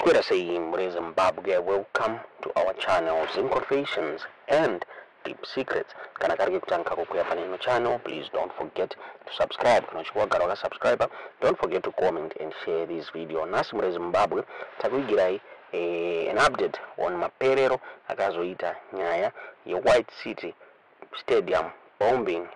Maswera sei mhuri yeZimbabwe, welcome to our channel, Zim Confessions and Deep Secrets. Kana kari kekutanga kako kuuya pane ino channel, please don't forget to subscribe. Kana uchinge wagara wakasubscribe, don't forget to comment and share this video. Nhasi mhuri yeZimbabwe takuigirai an update on maperero akazoita nyaya yeWhite City Stadium bombing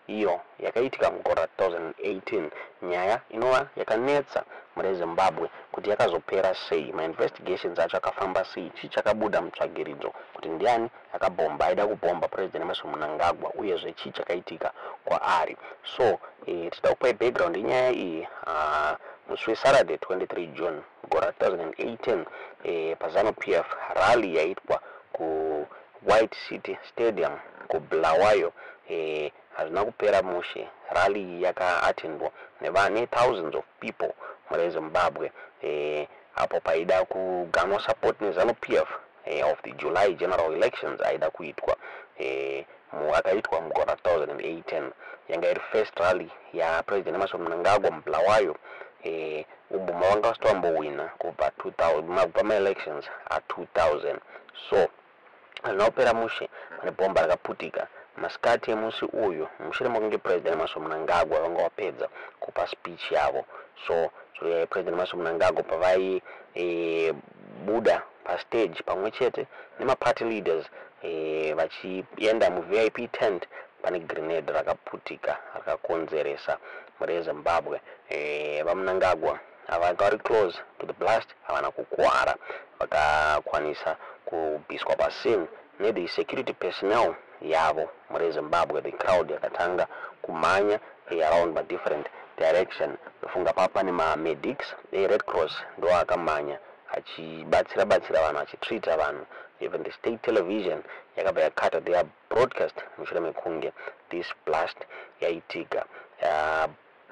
iyo yakaitika mugore ra 2018, nyaya inova yakanetsa mune Zimbabwe kuti yakazopera sei, mainvestigations acho akafamba sei, chii chakabuda mutsvagiridzo kuti ndiani akabhomba, aida kubhomba President Emmerson Mnangagwa, uyezve chii chakaitika kwaari. So tida kupai background yenyaya iyi. Musi weSaturday 23 June mugore ra2018, paZANU PF rally yaitwa kuWhite City Stadium kuBulawayo, hazvina kupera mushe. Rally iyi yakaattendwa nethousands of people mune Zimbabwe, apo paida kuganwa support neZANU PF of the July general elections aida kuitwa, akaitwa mugore ra2018. Yanga iri first rally yaPresident Emmerson Mnangagwa muBulawayo, umo mavanga vasati vambowina kubva 2000, kubva maelections a2000. So hazvina kupera mushe, pane bhomba rakaputika masikati emusi uyu mushure mekunge President Emmerson Mnangagwa vanga vapedza kupa speech yavo. So President Emmerson Mnangagwa pavai buda pastage pamwe chete nemaparty leaders, vachienda muVIP tent, pane grenade rakaputika rakakonzeresa mhuri yeZimbabwe. VaMnangagwa vanga vari close to the blast havana kukwara, vakakwanisa kubviswa pascene nethe security personnel yavo mhuri yeZimbabwe. The crowd yakatanga kumhanya around madifferent direction. Ndofunga papa pane mamedics eRed Cross ndo akamhanya achibatsira batsira vanhu, achitreata vanhu. Even the state television yakabva yakata their broadcast mushure mekunge this blast yaitika.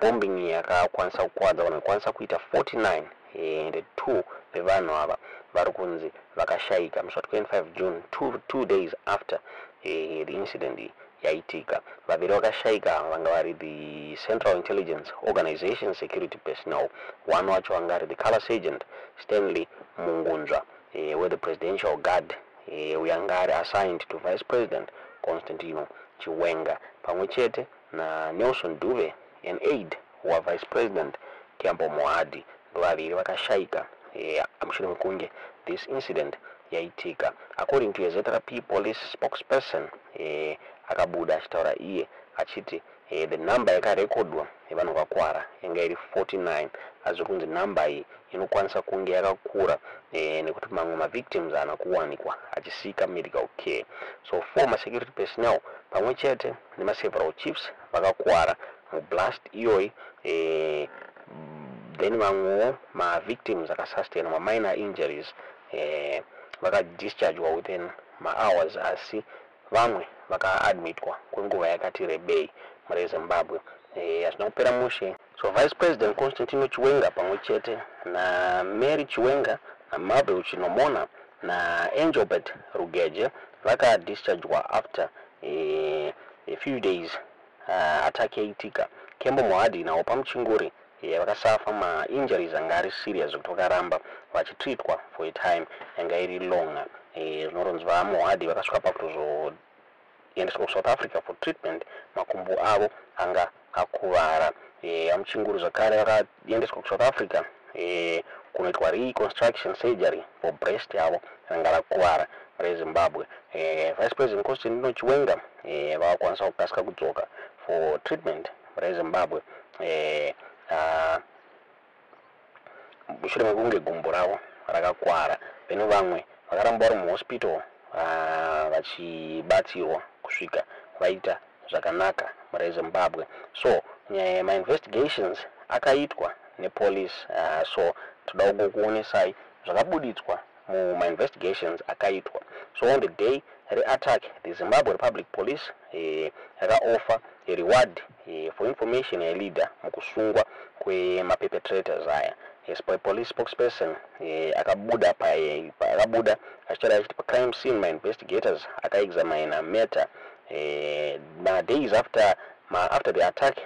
Bombing yakakwanisa kukuvadza vanhu vakwanisa kuita 49, and two vevanhu ava vari kunzi vakashayika musi wa25 June, 2 days after the incident yaitika. Vaviri vakashayika vanga vari the Central Intelligence Organization security personnel. One wacho vanga ari the color sergeant Stanley Mungunzva, wethe Presidential Guard, uyo anga ari assigned to Vice President Constantino Chiwenga, pamwe chete naNelson Duve, an aide waVice President Kembo Mohadi. Ndo vaviri vakashayika mushure mekunge this incident yaitika. According to a ZRP police spokesperson, akabuda achitaura iye achiti the number yakarekodwa yevanhu vakwara yanga iri 49, asi kunzi namba iyi inokwanisa kunge yakakura, nekuti mamwe mavictims haana kuwanikwa achiseeka medical care. So four masecurity personnel pamwe chete nemaseveral chiefs vakakwara mublast iyoyi. Then vamwewo mavictims akasustain maminor injuries, vakadischargwa within mahours, asi vamwe vakaadmitwa kwenguva yakati rebei mune Zimbabwe. Hazvina kupera mushe. So Vice President Constantino Chiwenga pamwe chete naMary Chiwenga, naMabel Chinomona naAngelbert Rugeje vakadischargwa after a few days attack yaitika. Kembo Mohadi naOppah Muchinguri vakasuffer mainjuries anga ari serious zvekuti vakaramba vachitreatwa for a time yanga iri longer. Zvinoronzi VaMohadi vakasvika pakutozoendeswa kuSouth Africa for treatment, makumbo avo anga akuvara. VaMuchinguri zvakare vakaendeswa kuSouth Africa kunoitwa reconstruction surgery for breast yavo ranga rakuvara reZimbabwe. Vice President Constantino Chiwenga vakakwanisa kukasika kudzoka for treatment reZimbabwe, mushure mekunge gumbo ravo rakakwara. Then vamwe vakaramba vari muhospital vachibatsirwa kusvika vaita zvakanaka mureZimbabwe. So mainvestigations akaitwa nepolice. So toda kukuonesai zvakabuditswa mumainvestigations akaitwa. So on the day reattack, the Zimbabwe Republic Police yakaoffer a reward for information yaileader mukusungwa kwemaperpetrators aya. Yes, police spokesperson akabuda achitaura achiti pacrime scene mainvestigators akaexamina matter madays after the attack.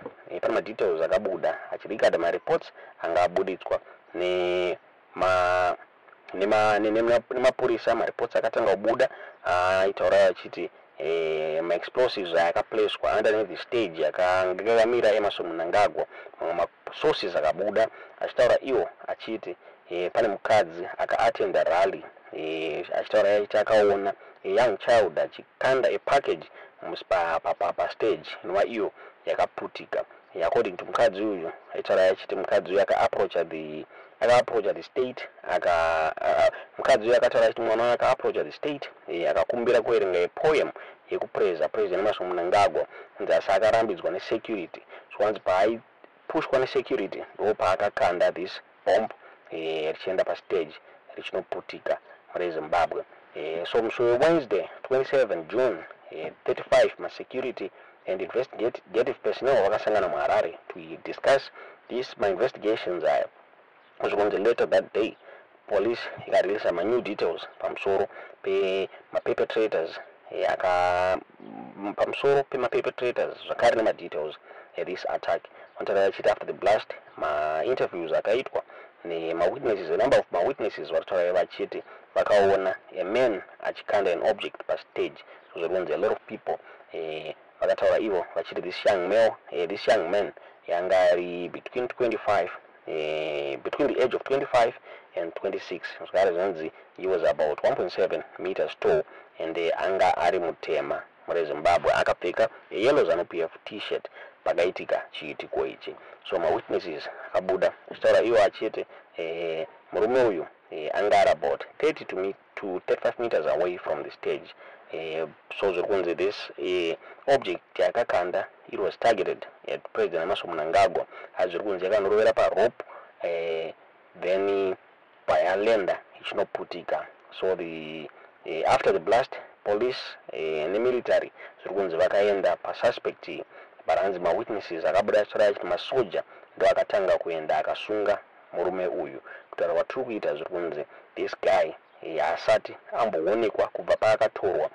Pane madetails akabuda achiregard mareports anga abuditswa nema Nemapurisa, mareports akatanga kubuda aitaura achiti maexplosives aya akaplacwa underneath the stage yakanga yakamira Emmerson Mnangagwa. Mamwe masources akabuda achitaura iwo achiti pane mukadzi akaattenda rally, achitaura achiti akaona a young child achikanda a package pastage, inova iyo yakaputika. According to mukadzi uyu, aitaura achiti mukadzi uyu akaapproacha the state aka mukadzi uyu akataura achiti mwana uyu akaapproacha the state, akakumbira kuverenga apoem yekupraisa President Emmerson Mnangagwa, kunzi asi akarambidzwa nesecurity. So hanzi paaipushwa nesecurity ndo paakakanda this bomb, richienda pastage richinoputika mureZimbabwe. So musi weWednesday 27 June, 35 masecurity and investigative personnel vakasangana muHarare to discuss this mainvestigations aya. Zvikunzi later that day police ikareleasa manew details pamusoro pemaperpetrators, aka pamusoro pemaperpetrators zvakare nemadetails ethis attack. Vanotaura vachiti after the blast, mainterviews akaitwa nemawitnesses, a number of mawitnesses varitaura vachiti vakaona a man achikanda an object pastage. So zviri kunzi a lot of people vakataura ivo vachiti this young man yanga ari between 25, between the age of 25 and 26. Zvakare zvinonzi he was about 1.7 meters tall and anga ari mutema mureZimbabwe, akapfeka yellow ZANU PF T-shirt pakaitika chiitiko ichi. So mawitnesses akabuda achitaura iwo achiti murume uyu anga ari about 30 to 35 meters away from the stage. So zviri kunzi this object yakakanda, it was targeted at President Emmerson Mnangagwa, asi zviri kunzi yakanorovera parope, then payalenda ichinoputika. So the after the blast, police nemilitary zviri kunzi vakaenda pasuspect, but hanzi mawitnesses akabuda achitaura achiti masoja ndo akatanga kuenda akasunga murume uyu. Kutaura kwatiri kuita, zviri kunzi this guy haasati amboonekwa kubva paakatorwa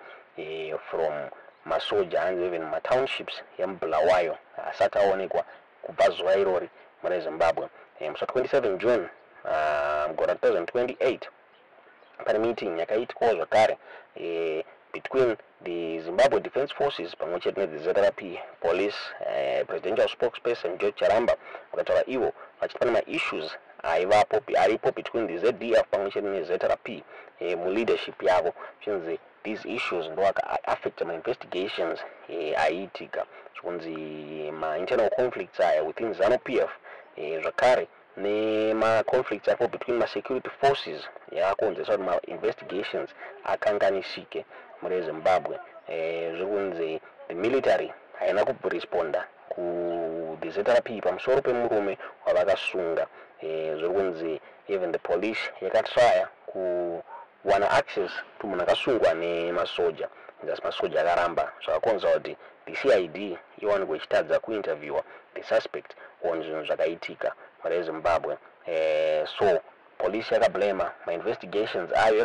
from masoja. Hanzi even matownships emuBulawayo haasati aonekwa kubva zuva irori mureZimbabwe. Musi 27 June mugore 2028 pane meeting yakaitwawo zvakare between the Zimbabwe Defence Forces pamwe chete nethe ZRP, police, presidential spokesperson George Charamba vakataura ivo vachiti pane maissues aivapo, aripo between the ZDF pamwe chete neZRP muleadership yavo. Zvinzi these issues ndo akaaffecta mainvestigations aiitika. Zvikunzi mainternal conflicts aya within ZANU PF, zvakare nemaconflicts aripo between masecurity forces, yakakonzeresa kuti mainvestigations akanganisike mureZimbabwe. Zviri kunzi the military haina kuresponda kuthe ZRP pamusoro pemurume wavakasunga. Zviri kunzi even the police yakatraya kuwana access to munhu akasungwa nemasoja, asi masoja akaramba, zvakakonzera kuti the CID iwanikwe ichitadza kuinterviewa the suspect on zvinhu zvakaitika mureZimbabwe. So police yakablama mainvestigations ayo,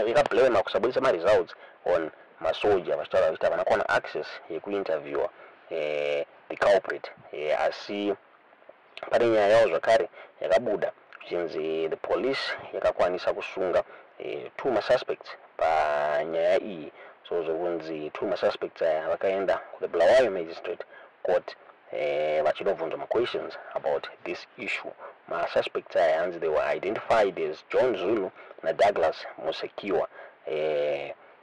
yakablama kusabudisa maresults on masoja, vachitaura vachiti havana kuwana access yekuinterviewa the culprit. Asi pane nyaya yavo zvakare yakabuda zvichinzi the police yakakwanisa kusunga two masuspects panyaya iyi. So zvokunzi two masuspects aya vakaenda kuthe Bulawayo Magistrate Court vachinobvunzwa maquestions about this issue. Masuspects aya hanzi they were identified as John Zulu naDouglas Musekiwa,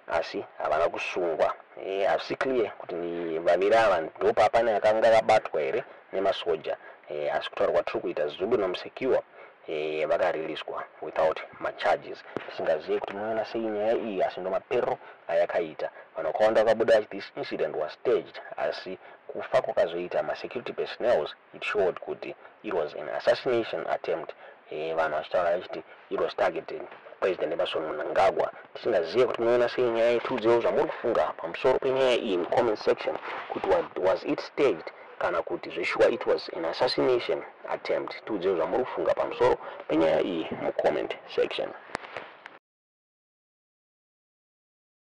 asi havana kusungwa. Hazvisi clear kuti ni vaviri ava ndopapane akanga akabatwa here nemasoja, asi kutaura kwatiri kuita, Zulu naMusekiwa vakariliswa without macharges. Tisingazivi kuti munoona sei nyaya iyi, asi ndo maperero ayakaita. Vanhu vakawanda vakabuda vachiti this incident was staged, asi kufa kwakazoita masecurity personnels, it showed kuti it was an assassination attempt, vanhu vachitaura vachiti it was targeted President Emmerson Mnangagwa. Tisingazive kuti munoona sei nyaya iyi. Tiudzewo zvamuri kufunga pamusoro penyaya iyi mucomment section, kuti was it staged kana kuti zveshuwa it was an assassination attempt. Tiudzewo zvamuri kufunga pamusoro penyaya iyi mucomment section.